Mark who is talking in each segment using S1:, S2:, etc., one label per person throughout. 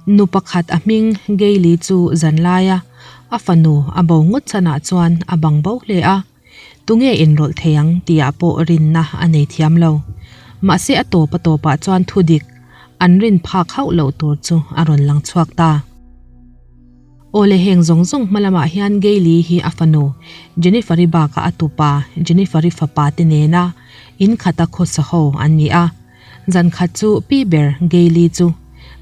S1: Nu pakhat a hming Gail-i chu zanlaia a fanu a bo ngawt chhanah chuan a bang bo hle a. Tunge inrawlh thei ang tihah pawh rinna a nei thiam lo. Mahse a tawp a tawpah chuan thudik an rin phak hauh loh tur chu a rawn lang chhuak ta. Aw le heng zawng zawng hma lamah hian Gail-i hi a fanu Jennifer-i bakah a tupa Jennifer-i fapa te nena in khata khawsa ho an ni a. Zan khat chu pi ber Gail-i chu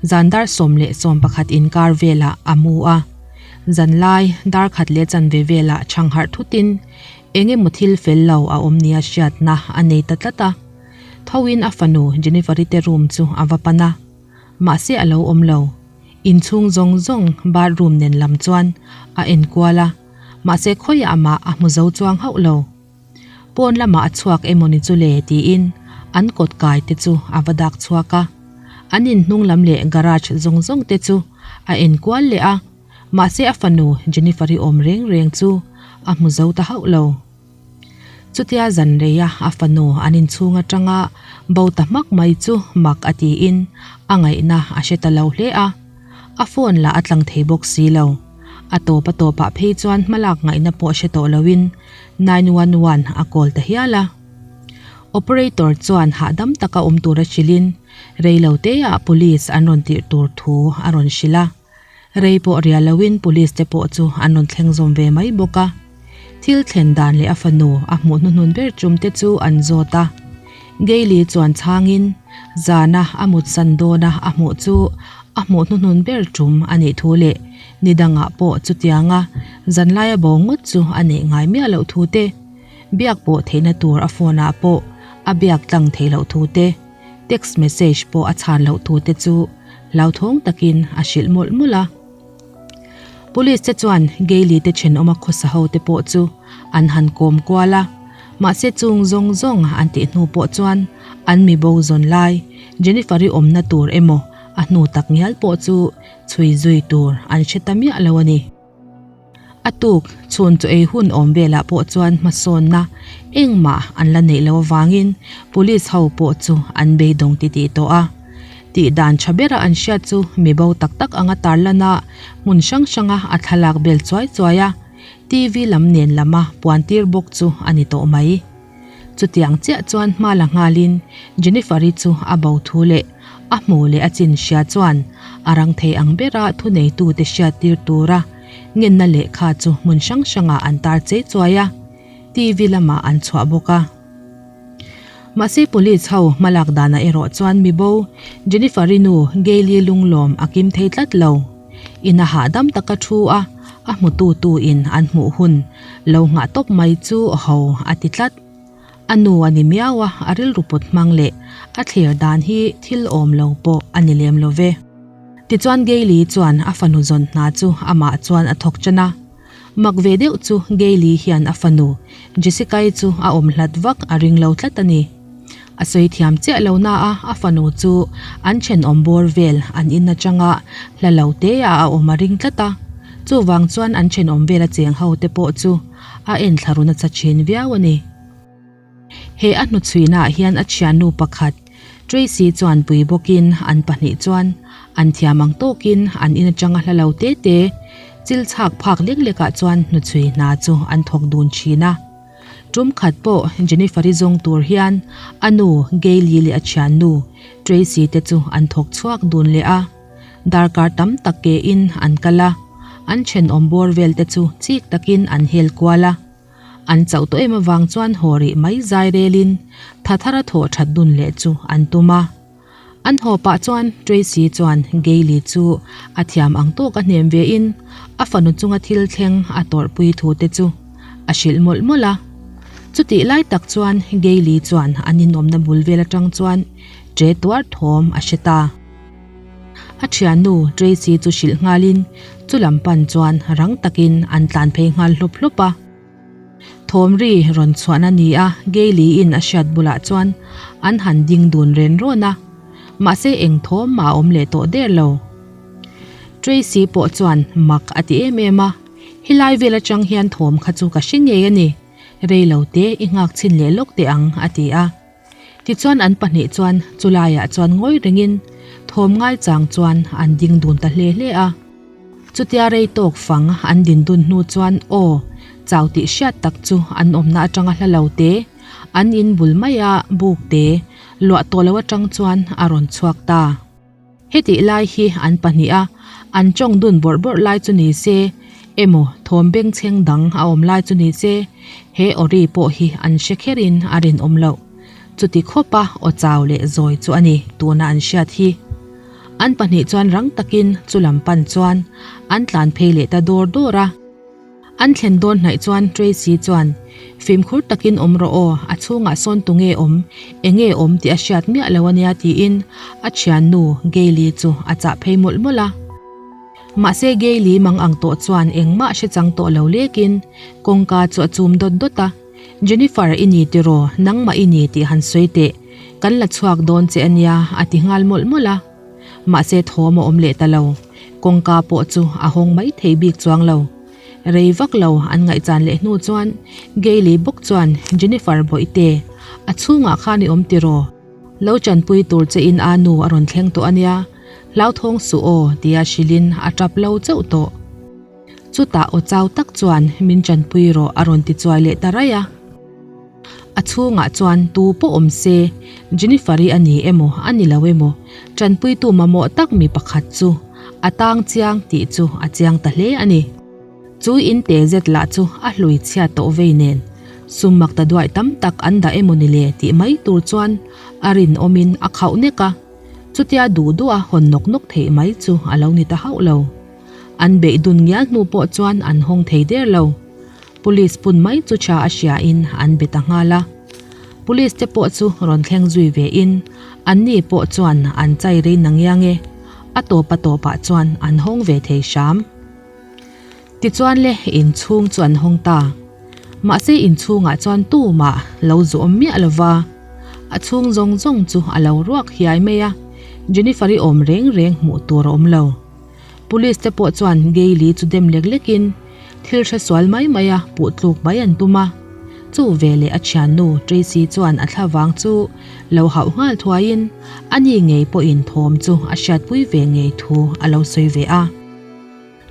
S1: zan dar 11 inkar velah a mu a. Zan lai dar khat leh chanve velah chhang harh thutin eng emaw thil fel lo a awm nia hriatna a nei ta tlat a. Thoin a fanu Jennifer-i te room chu a va pan a. Mahse a lo awm lo. Inchhung zawng zawng bathroom nen lam chuan a enkual a, mahse khawiah mah a hmu zo chuang hauh lo. Pawn lamah a chhuak emawni chu le tiin an kawt kai te chu a va dak chhuak a. An inhnung lam leh garage zawng zawng te chu a enkual leh a, mahse a fanu Jennifer-i awm reng reng chu a hmu zo ta hauh lo. Chutia zan reia a fanu an inchhung atanga bo ta hmak mai chu mak a tiin a ngaihna a hre ta lo hle a, a phone lah a tlang thei bawk si lo. A tawp a tawpah phei chuan hmalak ngaihna pawh hre tawh loin 911 a call ta hial a. Operator chuan hahdam taka awm tura hrilhin reilo teah police an rawn tirh tur thu a rawn hrilh a. Rei pawh rial loin police te pawh chu an rawn thleng zawm ve mai bawk a. Thil thlen dan leh a fanu a hmuh hnuhnun ber tum te chu an zawt a. Gaily chuan chhangin zana a mutsan dawna a hmuh chu a hmuh hnuhnun ber tum a nih thu leh Ni dangah pawh chutianga zanlaia bo ngawt chu a neih ngai miah loh thu te, biak pawh theihna tur a phone ah pawh a biak tlang theih loh thu te, text message pawh a chhan loh thu te chu hlauthawng takin a hrilh mawlh mawlh a. Police te chuan Gaily te thenawma khawsa ho te pawh chu an han kawm kual a, mahse chung zawng zawng an tih hnu pawh chuan an mi bo zawn lai Jennifer-i awmna tur emaw a hnu tak ngial pawh chu Chhui zui tur an hre ta miah lo a ni. A tuk chhun chu ei hun awm velah pawh chuan hmasawnna engmah an la neih loh avangin police ho pawh chu an beidawng titih tawh a. Tih dan tha bera an hriat chu mi bo tak tak anga tarlana hmun hrang hranga a thlalak bel chuai chuai a, TV lam nen lama puan tir bawk chu a ni tawh mai. Chutiang chiah chuan hma la nghalin Jennifer-i chu a bo thu leh a hmu leh a chin hria chuan a rang thei ang bera thuneitute hriattir tura ngenna lehkha chu hmun hrang hrangah an tar chei chuai a, TV lamah an chhuah bawk a. Mahse police ho hmalak danah erawh chuan mibo Jennifer-i nu Gail-i lunglawm a kim thei tlat lo. Ina hahdam taka thu a, a hmutu tu in an hmuh hun lo nghah tawp mai chu ho a ti tlat. A nu a ni miau a, a rilru put hmang leh a thlir dan hi thil awm lo pawh a ni lem lo ve. Tichuan Gail-i chuan a fanu zawn hna chu amah chuan a thawk tan a. Mak ve deuh chu Gail-i hian a fanu Jessica-i chu a awm hlat vak a ring lo tlat a ni. A sawi thiam chiah lo na a, a fanu chu an thenawm bawr vel an in atanga hla lo te ah a awm a ring tlat a. Chuvang chuan an thenawm vel a cheng ho te pawh chu a en thla run a cha thin viau a ni. He a hnuchhuina ah hian a thiannu pakhat Tracy chuan pui bawkin an pahnih chuan an thiam ang tawkin an in atanga hla lo te te chil chhak phak lek lek ah chuan hnuchhui hna chu an thawk dun thin a. Tum khat pawh Jennifer-i zawng tur hian a nu Gail-i leh a thiannu Tracy te chu an thawk chhuak dun leh a. Darkar tam tak ke in an kal a, an thenawm bawr vel te chu chik takin an hel kual a. An chauh tawh em avang chuan haw rih mai zai relin thathara thawh that dun leh chu an tum a. An haw pah chuan Tracy chuan Gail-i chu a thiam ang tawk a hnem ve in a fanu chunga thil thleng a tawrhpui thu te chu a hrilh mawlh mawlh a. Chutih lai tak chuan Gail-i chuan an inawmna bul vel atang chuan ṭe tuar thawm a hre ta. A thiannu Tracy chu hrilh nghalin chu lam pan chuan rang takin an tlan phei nghal hlup hlup a. Thawm ri rawn chhuahna ni a Gail-i-in a hriat bulah chuan an han ding dun ren rawn a, mahse eng thawm mah a awm leh tawh der lo. Tracy pawh chuan mak a ti em em a, Helai vel atang hian thawm kha chu ka hre ngei a ni, rei lo te i nghak chhin leh lawk teh ang a ti a. Tichuan an pahnih chuan chulaiah chuan ngawi rengin Thawm ngaichang chuan an ding dun ta hle hle a. Chutia rei tawk fang an din dun hnu chuan aw, chau tih hriat tak chu an awmna atanga hla lo te, an in bul maia buk te, luah tawh lo atang chuan a rawn chhuak ta. Hetih lai hi an pahniha an tawng dun bawrh bawrh lai chu ni se, emaw thawm bengchheng dang a awm lai chu ni se, he awri pawh hi an hre kherin a rinawm loh. Chuti khawpa aw chau leh zawi chu a ni tuna an hriat hi. An pahnih chuan rang takin chu lam pan chuan an tlan phei leh ta dawr dawr a. An thlen dawn hnaih chuan Tracy chuan, Fimkhur takin awm rawh aw, a chhungah sawn tunge awm, enge awm tih a hriat miah lo ania tiin a thiannu Gail-i chu a chah phei mawlh mawlh a. Mahse Gail-i mang ang tawh chuan engmah hre chang tawh lo lekin kawngka chu a chum dawt dawt a, Jennifer i ni tiraw, nangmah i ni tih han sawi teh, kan la chhuak dawn che ania a ti nghal mawlh mawlh a. Mahse thawm a awm leh ta lo, kawngka pawh chu a hawng mai thei bik chuang lo. Rei vak lo an ngaihchan leh hnu chuan Gail-i bawk chuan Jennifer Bawihte, a chhungah khan i awm tiraw? Lo chanpui tur che in a nu a rawn thleng tawh ania, hlauthawng suh aw tia hrilhin a tap lo chauh tawh. Chutah aw chau tak chuan min chanpui rawh a rawn ti chuai leh ta raih a. A chhungah chuan tu pawh awm se, Jennifer-i a ni emaw a ni lo emaw, tanpuitu mamawh tak mi pakhat chu a tang chiang tih chu a chiang ta hle a ni. Chu in te zet lah chu a hlui chhiat tawh vei nen, sum mak ta duai tam tak an dah emaw ni le tih mai tur chuan a rinawmin a khauh nek a, chutia duh duh a hawn nawk nawk theih mai chu a lo ni ta hauh lo. An beih dun ngial hnu pawh chuan an hawng thei der lo. Police pun mai chu tha a hria in an be ta nghal a. Police te pawh chu rawn thleng zui ve in an ni pawh chuan an chai rei na ngiang e. A tawp a tawp ah chuan an hawng ve thei hram. Tichuan le inchhung chu an hawng ta. Mahse inchhung ah chuan tumah lo zu awm miah lova. A chhung zawng zawng chu a lo ruak hiai mai a. Jennifer-i awm reng reng hmuh tur a awm lo. Police te pawh chuan Gail-i chu dem lek lekin thil hre sual mai mai a puh tluk mai an tum a. Chu veleh a thiannu Tracy chuan a thlavang chu lo hauh nghal thuaiin ani ngei pawhin thawm chu a hriatpui ve ngei thu a lo sawi ve a.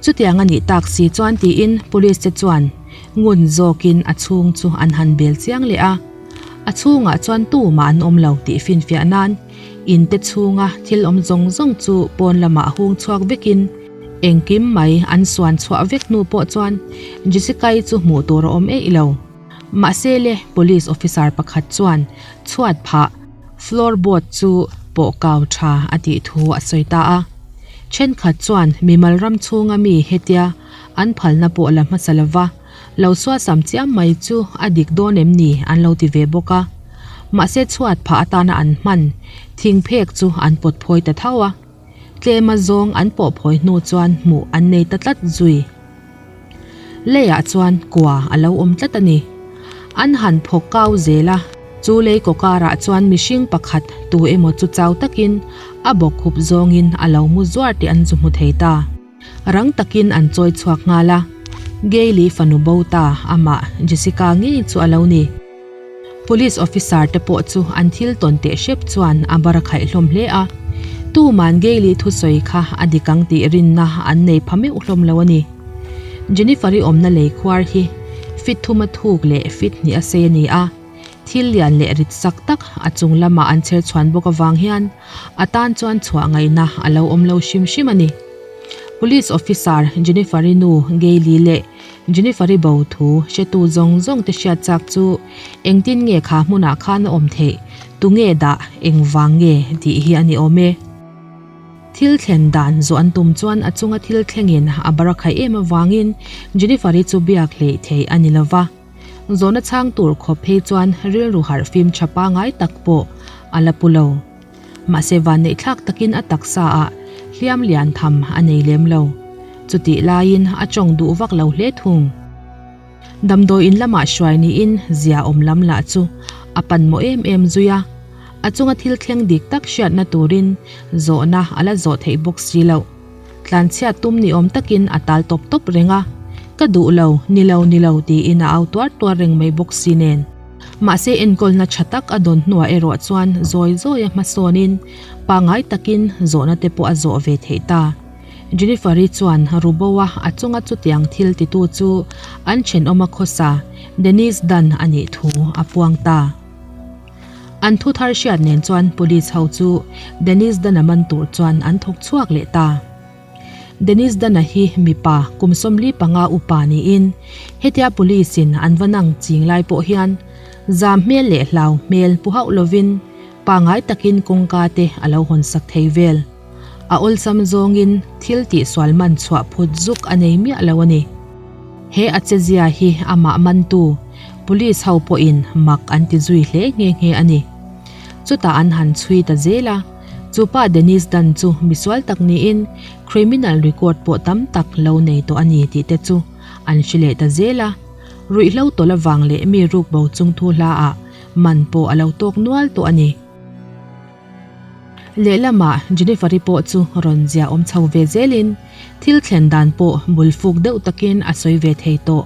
S1: Chutiang a nih tak si chuan tiin police te chuan ngun zawkin a chhung chu an han bel chiang leh a. A chhungah chuan tumah an awm lo tih finfiah nan In te chhunga thil awm zawng zawng chu pawn lamah hung chhuak vekin engkim mai an suan chhuah vek hnu pawh chuan Jessica-i chu hmuh tur a awm eih lo. Mahse le police officer pakhat chuan chhuat phah floor board chu pawh kau tha a tih thu a sawi ta a. Thenkhat chuan mimal ram chhunga mi hetia an phalna pawh la hmasa lova Lo suasam chiam mai chu a dik dawn em ni an lo ti ve bawk a. Mahse chhuat phah atana an hman thing phek chu an pawt phawi ta tho a. Tlema zawng an pawh phawi hnu chuan hmuh an nei ta tlat zui. Leiah chuan kua a lo awm tlat a ni. An han phawk kau zel a, chu lei kaw karah chuan mihring pakhat tu emaw chu chau takin a bawk khup zawngin a lo mu zuar tih an zu hmu thei ta. Rang takin an chawi chhuak nghal a, Gail-i fanu bo ta amah Jessica ngei chu a lo ni. Police officer te pawh chu an thil tawn teh hrep chuan a bar a khaih hlawm hle a, tuman Gail-i thusawi kha a dik ang tih rinna an nei pha meuh hlawm lo a ni. Jennifer-i awmna lei khuar hi fit thuma thuk leh fit hnih a sei a ni a, thil lian leh rit sak tak a chung lamah an chher chhuan bawk avang hian A tan chuan chhuah ngaihna a lo awm lo hrim hrim a ni. Police officer Jennifer-i nu Gail-i leh Jennifer-i bo thu hretu zawng zawng te hriat chak chu engtin nge kha hmunah khan a awm theih, tunge dah, engvang nge tih hi a ni awm e. Thil thlen dan zawh an tum chuan a chunga thil thlengin a bar a khaih em avangin Jennifer-i chu biak hleih theih a ni lova. Zawhna chhang tur khawp phei chuan rilru harh fim tha pangai tak pawh a la pu lo. Mahse vanneih thlak takin a taksa ah hliam lian tham a nei lem lo. Chutih laiin a tawng duh vak lo hle thung. Damdawi in lamah hruai niin zia awm lam lah chu a pan mawh em em zui a. A chunga thil thleng dik tak hriatna turin zawhna a la zawh theih bawk si loh. Tlanchhiat tum ni awm takin a tal tawp tawp reng a, Ka duh lo, ni lo, ni lo tiin a au tuar tuar reng mai bawk si nen. Mahse enkawlna tha tak a dawn hnuah erawh chuan zawi zawia hmasawnin pangngai takin zawhna te pawh a zawh ve theih ta. Jennifer-i chuan Rubo-a a chunga chutiang thil titu chu an thenawma khawsa Denise Dunn a nih thu a puang ta. An thu thar hriat nen chuan police ho chu Denise Dunn-a man tur chuan an thawk chhuak leh ta. Denise Dunn-a hi mipa kum 45 upa niin hetia police-in an va nang ching lai pawh hian zam hmel leh hlau hmel pu hauh lovin pangngai takin kawngka te a lo hawn sak thei vel. A awlsam zawngin thil tihsual man chhuah phut zuk a nei miah lo a ni. He a chezia hi amah mantu Police ho pawhin mak an ti zui hle nghe nghe a ni. Chutah an han chhui ta zel a, chu pa Dennis Dunn chu misual tak niin criminal record pawh tam tak lo nei tawh a ni tih te chu an hre leh ta zel a. Ruihhlo tawlh avang leh mi rukbo chung thu hlaah man pawh a lo tawk nual tawh a ni. Lehlamah Jennifer-i pawh chu rawn zia awm chho ve zelin thil thlen dan pawh bul fuk deuh takin a sawi ve thei tawh.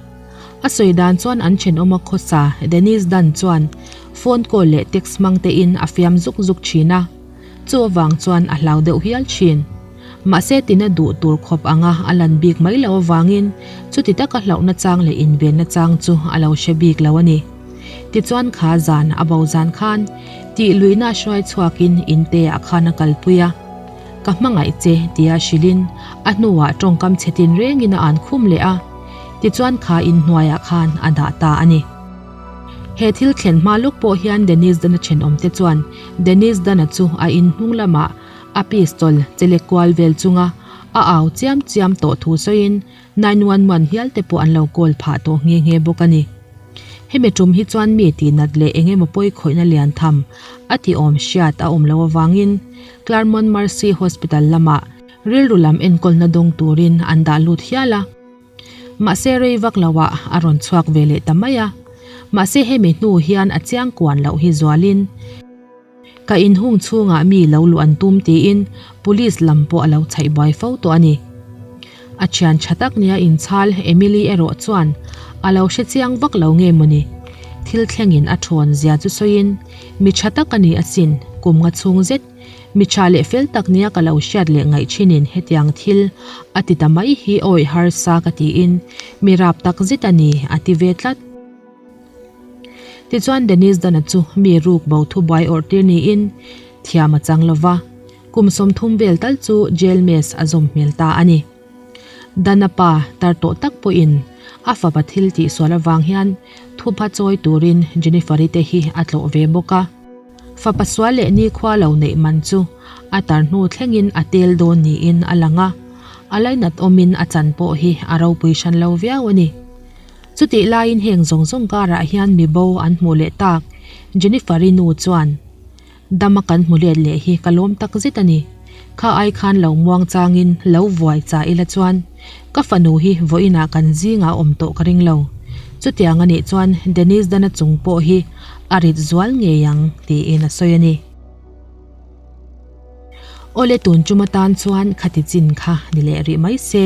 S1: A sawi dan chuan an thenawma khawsa Denise Dunn chuan phone call leh text hmang tein a fiam zuk zuk thin a, chu avang chuan a hlau deuh hial thin. Mahse tina duh tur khawp anga a lan bik mai loh avangin chuti taka hlauhna chang leh invenna chang chu a lo hre bik lo a ni. Tichuan kha zan a bo zan khan tih luihna hruai chhuakin inte ah khan a kalpui a, Ka hmangaih che tia hrilhin a hnuah tawngkam chhe tin rengin a an khum leh a, tichuan kha inhnuaiah khan a dah ta a ni. He thil thlen hma lawk pawh hian Dennis Dana thenawmte chuan Dennis Dana chu a inhnung lamah a pistol che lek kual vel chunga a au chiam chiam tawh thu sawiin 911 hial te pawh an lo call phah tawh nghe nghe bawk a ni. Hemi tum hi chuan mi tihnat leh eng emaw pawi khawihna lian tham a ti awm hriat a awm loh avangin Claremont Mercy Hospital lamah rilru lam enkawlna dawng turin an dah lut hial a. Mahse rei vak loah a rawn chhuak ve leh ta mai a. Mahse hemi hnu hian a chiang kuan loh hi zualin. Ka inhung chhungah mi lo luh an tum tiin police lam pawh a lo chhaih buai fo tawh a ni. A thian tha tak nia inchhal Emily erawh chuan a lo hre chiang vak lo nge mawni. Thil thlengin a thawn zia chu sawiin mi tha tak a ni asin, kum nga chhung zet mi tha leh fel tak nia ka lo hriat leh ngaih thinin hetiang thil a ti ta mai hi awih harsa ka tiin mi rap tak zet a ni a ti ve tlat. Tichuan Dennis Dana chu mi ruk bo thubuai awrh tir niin thiam a chang lova, kum 30 vel tal chu jail mess a zawm hmel ta a ni. Dana pa tar tawh tak pawhin a fapa thil tihsual avang hian thupha chawi turin Jennifer-i te hi a tlawh ve bawk a. Fapa sual leh nikhua lo neih man chu a tar hnu thlengin a tel dawn niin a lang a, a lainat awmin a chan pawh hi a ropui hran lo viau a ni. Chutih laiin heng zawng zawng karah hian mi bo an hmuh leh tak, Jennifer-i nu chuan, Dama kan hmu let leh hi ka lawm tak zet a ni. Kha ai khan lo muang changin lo vuai cha ila chuan ka fanu hi vawiinah kan zingah awm tawh ka ring lo. Chutiang a nih chuan Denise Dana chung pawh hi a rit zual ngei ang, tiin a sawi a ni. Awle tun tum atan chuan khati chin kha ni leh rih mai se,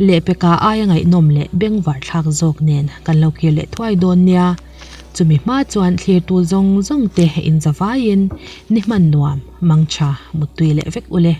S1: lehpeka aia ngaihnawm leh bengvar thlak zawk nen kan lo kir leh thuai dawn nia. Chumi hma chuan thlirtu zawng zawng te inzavaiin ni hman nuam, mangtha, muttui leh vek ule.